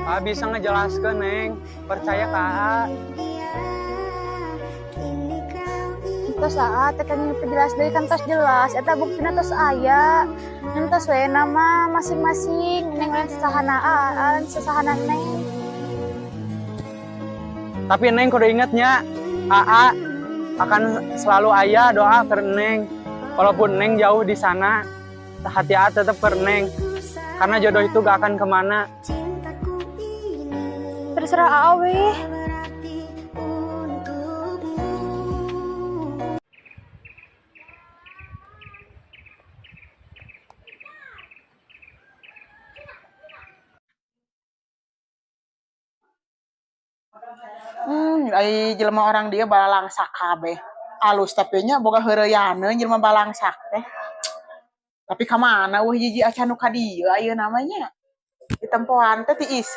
Aa bisa ngejelaskeun, Neng. Percaya ka Aa. Tos aa teh kan penjelas deui, kan tos jelas eta buktina tos aya. Ngan tos we nama masing-masing, Neng lain sesahana aa, aa lain sesahana Neng. Tapi Neng kudu ingetnya, Aa akan selalu aya doa ke Neng. Walaupun Neng jauh di sana, hati Aa tetap ke Neng. Karena jodoh itu gak akan kemana. Terserah aa weh. Ai jelema orang dia balangsak kabeh. Alus tapi nya boga heureuyaneun jelema balangsak teh. Tapi ka mana eueuh jiji acan nu ka dieu ayeuna mah nya? Ditempoan teh ti isuk.